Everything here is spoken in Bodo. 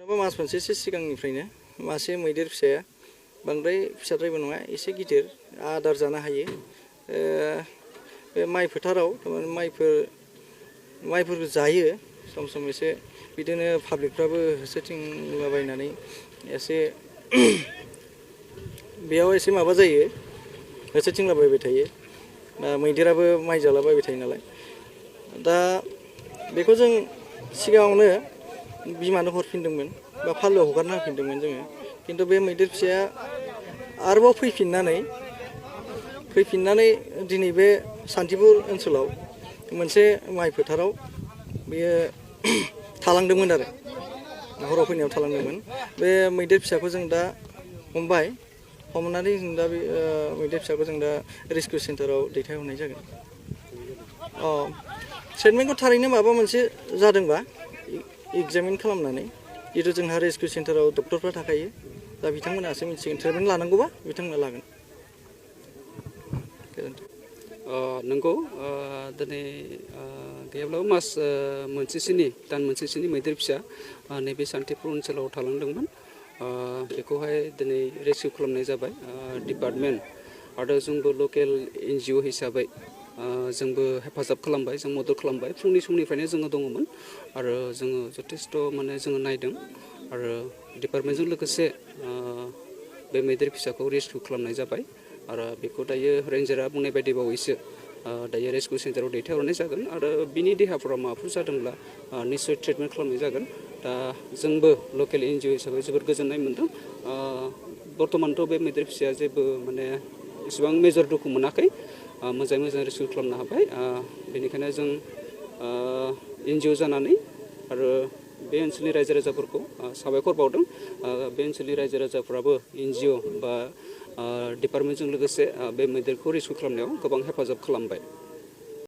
मास मोनसेसो सिगांनिफ्रायनो मासे मैदेर फिसाया बांद्राय फिसाद्रायबो नङा एसे गिदिर आदार जानो हायो बे माइ फोथाराव माइफोरखौ जायो सम सम एसे बिदिनो पाब्लिकफ्राबो होसोथिंलाबायनानै एसे बेयाव एसे माबा जायो होसोथिंलाबायबाय थायो मैदेराबो माइ जालाबायबाय थायो नालाय दा बेखौ जों सिगाङावनो बिमानो हरफिनदोंमोन बा फालोआव हगारना होफिनदोंमोन जोङो खिन्थु बे मैदेर फिसाया आरोबाव फैफिननानै दिनै बे सान्थिपुर ओनसोलाव मोनसे माइ फोथाराव बेयो थालांदोंमोन आरो हराव फैनायाव थालांदोंमोन बे मैदेर फिसाखौ जों दा हमबाय हमनानै जों दा बे मैदेर फिसाखौ जों दा रेस्किउ सेन्टाराव दैथायहरनाय जागोन ट्रिटमेन्टखौ थारैनो माबा मोनसे जादोंबा एग्जामिन खालामनानै जितु जोंहा रेस्किउ सेन्टाराव डक्टरफ्रा थाखायो दा बिथांमोनासो मिथिगोन ट्रिटमेन्ट लानांगौबा बिथांमोना लागोन नंगौ दिनै गैयाब्लाबो मास मोनसेसोनि दान मोनसेसोनि मैदेर फिसा नैबे सान्थिपुर ओनसोलाव थालांदोंमोन बेखौहाय दिनै रेस्किउ खालामनाय जाबाय डिपार्टमेन्ट आरो जोंबो लकेल NGO हिसाबै जोंबो हेफाजाब खालामबाय जों मदद खालामबाय फुंनि समनिफ्रायनो जोङो दङमोन आरो जोङो जथेस्थ' माने जोङो नायदों आरो डिपार्टमेन्टजों लोगोसे बे मैदेर फिसाखौ रेस्किउ खालामनाय जाबाय आरो बेखौ दायो रेन्जारा बुंनाय बायदि बावैसो दायो रेस्किउ सेन्टाराव दैथायहरनाय जागोन आरो बिनि देहाफोराव माबाफोर जादोंब्ला निस्सय ट्रिटमेन्ट खालामनाय जागोन दा जोंबो लकेल NGO हिसाबै जोबोद गोजोननाय मोन्दों बर्थमानथ' बे मैदेर फिसाया जेबो माने इसेबां मेजर दुखु मोनाखै मोजाङै मोजां रेस्किउ खालामनो हाबाय बेनिखायनो जों NGO जानानै आरो बे ओनसोलनि रायजो राजाफोरखौ साबायखर बावदों बे ओनसोलनि रायजो राजाफ्राबो NGO बा डिपार्टमेन्टजों लोगोसे बे मैदेरखौ रेस्किउ खालामनायाव गोबां हेफाजाब खालामबाय